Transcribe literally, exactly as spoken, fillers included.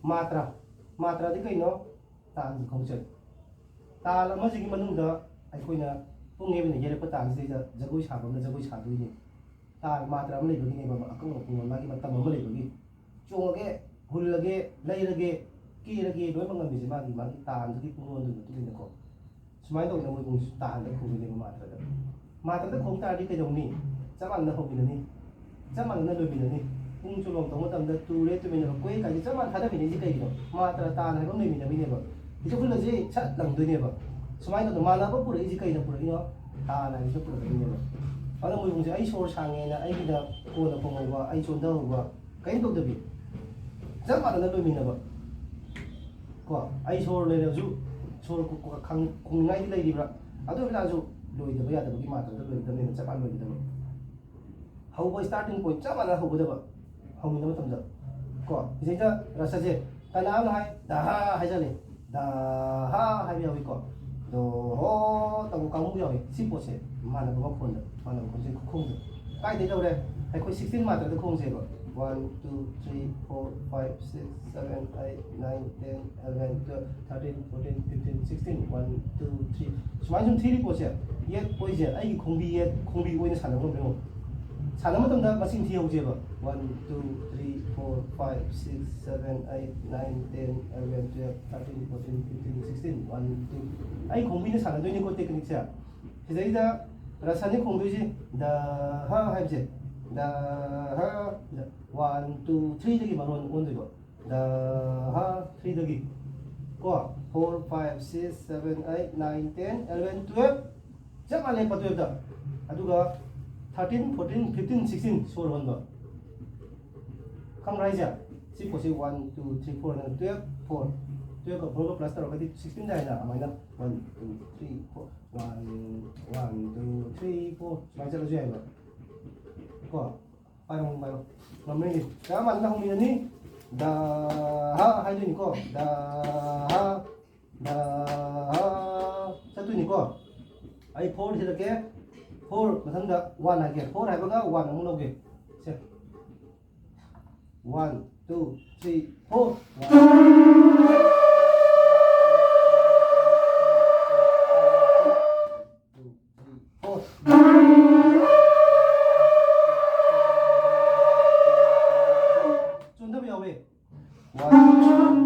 ꯃꯥꯇ꯭ꯔꯥ꯫ ꯃꯥꯇ꯭ꯔꯥꯗꯤ ꯀꯩꯅꯣ? ꯇꯥꯟꯒꯤ ꯈꯣꯡꯆꯠ꯫ ꯇꯥꯟ ꯑꯃꯁꯤꯒꯤ ꯃꯅꯨꯡꯗ ꯑꯩꯈꯣꯏꯅ ꯄꯨꯡ ꯑꯃꯅ ꯌꯩꯔꯛꯄ ꯇꯥꯟꯁꯤꯗꯩꯗ ꯖꯒꯣꯏ ꯁꯥꯕ ꯑꯃꯅ ꯖꯒꯣꯏ ꯁꯥꯗꯣꯏꯅꯤ꯫ ꯇꯥꯟ ꯃꯥꯇ꯭ꯔꯥ ꯑꯃ ꯂꯩꯕꯒꯤꯅꯦꯕ, ꯑꯀꯛꯅꯕ ꯄꯨꯡ ꯑꯃ, ꯃꯥꯒꯤ ꯃꯇꯝ ꯑꯃ ꯂꯩꯕꯒꯤ꯫ ꯆꯣꯡꯉꯒꯦ, ꯍꯨꯜꯂꯒꯦ, ꯂꯩꯔꯒꯦ, ꯀꯦꯔꯒꯦ, ꯂꯣꯏꯅꯃꯛ ꯉꯝꯃꯤꯁꯦ ꯃꯥꯒꯤ, ꯃꯥꯒꯤ ꯇꯥꯟꯗꯨꯒꯤ ꯄꯨꯡꯂꯣꯟꯗꯨꯒꯤ ꯃꯇꯨꯡ ꯏꯟꯅꯀꯣ꯫ ꯁꯨꯃꯥꯏꯅ ꯇꯧꯗꯅ ꯃꯣꯏ ꯄꯨꯡ ꯇꯥꯟꯗ ꯈꯣꯡꯗꯣꯏꯅꯦꯕ ꯃꯥꯇ꯭ꯔꯗ꯫ ꯃꯥꯇ꯭ꯔꯗ ꯈꯣꯡ ꯇꯥꯔꯗꯤ ꯀꯩꯗꯧꯅꯤ? ꯆꯞ ꯃꯥꯟꯅꯅ ꯍꯧꯃꯤꯟꯅꯅꯤ, ꯆꯞ ꯃꯥꯟꯅꯅ ꯂꯣꯏꯃꯤꯟꯅꯅꯤ꯫ ꯄꯨꯡ ꯆꯣꯂꯣꯝ ꯇꯧꯕ ꯃꯇꯝꯗ ꯇꯨꯔꯦ, ꯇꯨꯃꯤꯟꯅꯕ ꯀꯣꯏ ꯀꯥꯏꯗꯤ ꯆꯞ ꯃꯥꯟꯅ ꯊꯥꯗꯃꯤꯟꯅꯩꯁꯦ ꯀꯩꯒꯤꯅꯣ? ꯃꯥꯇ꯭ꯔ ꯇꯥꯟ ꯍꯥꯏꯕ ꯑꯃ ꯂꯩꯃꯤꯟꯅꯕꯒꯤꯅꯦꯕ꯫ ꯍꯧꯖꯤꯛ ꯍꯨꯜꯂꯁꯤ ꯁꯠ ꯂꯪꯗꯣꯏꯅꯦꯕ꯫ ꯁꯨꯃꯥꯏꯅ ꯇꯧꯗꯅ ꯃꯥꯟꯅꯕ ꯄꯨꯔꯛꯏꯁꯦ ꯀꯩꯅ ꯄꯨꯔꯛꯏꯅꯣ? ꯇꯥꯟ ꯍꯥꯏꯕꯁꯤꯅ ꯄꯨꯔꯛꯏꯅꯦꯕ꯫ ꯑꯗꯨꯅ ꯃꯣꯏ ꯄꯨꯡꯁꯦ ꯑꯩ ꯁꯣꯔ ꯁꯥꯡꯉꯦꯅ ꯑꯩꯒꯤꯗ ꯀꯣꯟꯅ ꯈꯣꯡꯍꯧꯕ, ꯑꯩ ꯆꯣꯟꯊꯍꯧꯕ ꯀꯔꯤꯝ ꯇꯧꯗꯕꯤ ꯆꯞ ꯃꯥꯟꯅꯅ ꯂꯣꯏꯃꯤꯟꯅꯕ꯫ ꯀꯣ, ꯑꯩ ꯁꯣꯔ ꯂꯩꯔꯁꯨ ꯁꯣꯔ ꯈꯨ-, ꯈꯨ-, ꯈꯪ-, ꯈꯨꯝꯅꯤꯡꯉꯥꯏꯗꯤ ꯂꯩꯔꯤꯕ꯭ꯔꯥ? ꯑꯗꯨ ꯑꯣꯏꯕ ꯇꯥꯔꯁꯨ ꯂꯣꯏꯗꯕ ꯌꯥꯗꯕꯒꯤ ꯃꯥꯇ꯭ꯔꯗ ꯂꯣꯏꯒꯗꯕꯅꯤꯅ ꯆꯞ ꯃꯥꯟꯅ ꯂꯣꯏꯒꯗꯕ꯫ ꯍꯧꯕ starting point ꯆꯞ ꯃꯥꯟꯅ ꯍꯧꯒꯗꯕ꯫ ꯍꯧꯃꯤꯟꯅꯕ ꯃꯇꯝꯗ ꯀꯣ, ꯁꯤꯗꯩꯗ ꯔꯁꯁꯦ ꯀꯅꯥ ꯑꯃꯅ ꯍꯥꯏ ꯗꯍꯥ ꯍꯥꯏꯖꯜꯂꯦ, ꯗꯍꯥ ꯍꯥꯏꯕ ꯌꯥꯎꯏꯀꯣ, ꯗꯣ ꯍꯣ ꯇꯧꯕ ꯀꯥꯡꯕꯨ ꯌꯥꯎꯏ꯫ ꯁꯤ ꯄꯣꯠꯁꯦ ꯃꯥꯟꯅꯕ ꯃꯈꯣꯟꯗ, ꯃꯥꯟꯅꯕ ꯈꯣꯟꯖꯦꯜ ꯈꯨꯈꯣꯡꯗ꯫ ꯀꯥꯏꯗꯩ ꯂꯧꯔꯦ? ꯑꯩꯈꯣꯏ sixteen ꯃꯥꯇ꯭ꯔꯗ ꯈꯣꯡꯁꯦꯕ꯫ One, two, three, four, five, six, seven, eight, nine, ten, eleven, twelve, thirteen, fourteen, fifteen, sixteen, one, two, three꯫ ꯁꯨꯃꯥꯏꯅ ꯁꯨꯝ ꯊꯤꯔꯤ ꯄꯣꯠꯁꯦ, ꯌꯦꯠ ꯑꯣꯏꯁꯦ ꯑꯩꯒꯤ ꯈꯣꯡꯕꯤ, ꯌꯦꯠ ꯈꯣꯡꯕꯤ ꯑꯣꯏꯅ ꯁꯥꯟꯅꯕ ꯉꯝꯕ꯭ꯔꯥ ꯌꯦꯡꯉꯣ꯫ ꯁꯥꯟꯅꯕ ꯃꯇꯝꯗ ꯃꯁꯤꯡ ꯊꯤꯍꯧꯁꯦꯕ꯫ One, two, three, four, five, six, seven, eight, nine, ten, eleven, twelve, thirteen, fourteen, fifteen, sixteen, one, two꯫ ꯑꯩ ꯈꯣꯡꯕꯤꯅ ꯁꯥꯟꯅꯗꯣꯏꯅꯤꯀꯣ technique ꯁꯦ꯫ ꯁꯤꯗꯩꯗ ꯔꯁꯅꯤ ꯈꯣꯡꯗꯣꯏꯁꯤ, ꯗ ꯍ ꯍꯥꯏꯕꯁꯦ꯫ ꯗ ꯍ꯫ One, two, three ꯗꯒꯤ ꯃꯔꯣꯟ ꯑꯣꯟꯗꯣꯏꯕ꯫ ꯗ ꯍ꯫ Three ꯗꯒꯤ ꯀꯣ, four, five, six, seven, eight, nine, ten, eleven, twelve꯫ ꯆꯞ ꯃꯥꯟꯅꯩ ꯄ twelve ꯇ꯫ ꯑꯗꯨꯒ thirteen, fourteen, fifteen, sixteen ꯁꯣꯔ ꯍꯣꯟꯕ꯫ ꯈꯪꯕ꯭ꯔꯥ ꯍꯥꯏꯁꯦ? ꯁꯤ ꯄꯣꯠꯁꯤ one, two, three, four ꯍꯥꯏꯅ twelve, four꯫ Twelve ꯀ four ꯒ plus ꯇꯧꯔꯒꯗꯤ sixteen ꯇꯥꯏꯅ꯫ ꯑꯗꯨꯃꯥꯏꯅ one, two, three, four꯫ One, one, two, three, four꯫ ꯁꯨꯃꯥꯏꯅ ꯆꯠꯂꯁꯨ ꯌꯥꯏꯕ꯫ ꯀꯣ? ꯄꯥꯏꯔꯣ, ꯄꯥꯏꯔꯣ꯫ ꯉꯝꯕ꯭ꯔ ꯌꯦꯡꯒꯦ꯫ ꯆꯞ ꯃꯥꯟꯅꯅ ꯍꯧꯃꯤꯟꯅꯅꯤ꯫ ꯗ ꯍ ꯍꯥꯏꯗꯣꯏꯅꯤꯀꯣ꯫ ꯗ ꯍ꯫ ꯗ ꯍ꯫ ꯆꯠꯇꯣꯏꯅꯤꯀꯣ꯫ ꯑꯩ four ꯊꯤꯔꯛꯀꯦ꯫ Four ꯃꯊꯪꯗ one ꯍꯥꯏꯒꯦ꯫ Four ꯍꯥꯏꯕꯒ one ꯑꯃꯨꯛ ꯂꯧꯒꯦ꯫ ꯁꯦ꯫ One, two, three, four. One, two, three, four. ꯆꯣꯟꯊꯕ ꯌꯥꯎꯋꯦ꯫ One, two,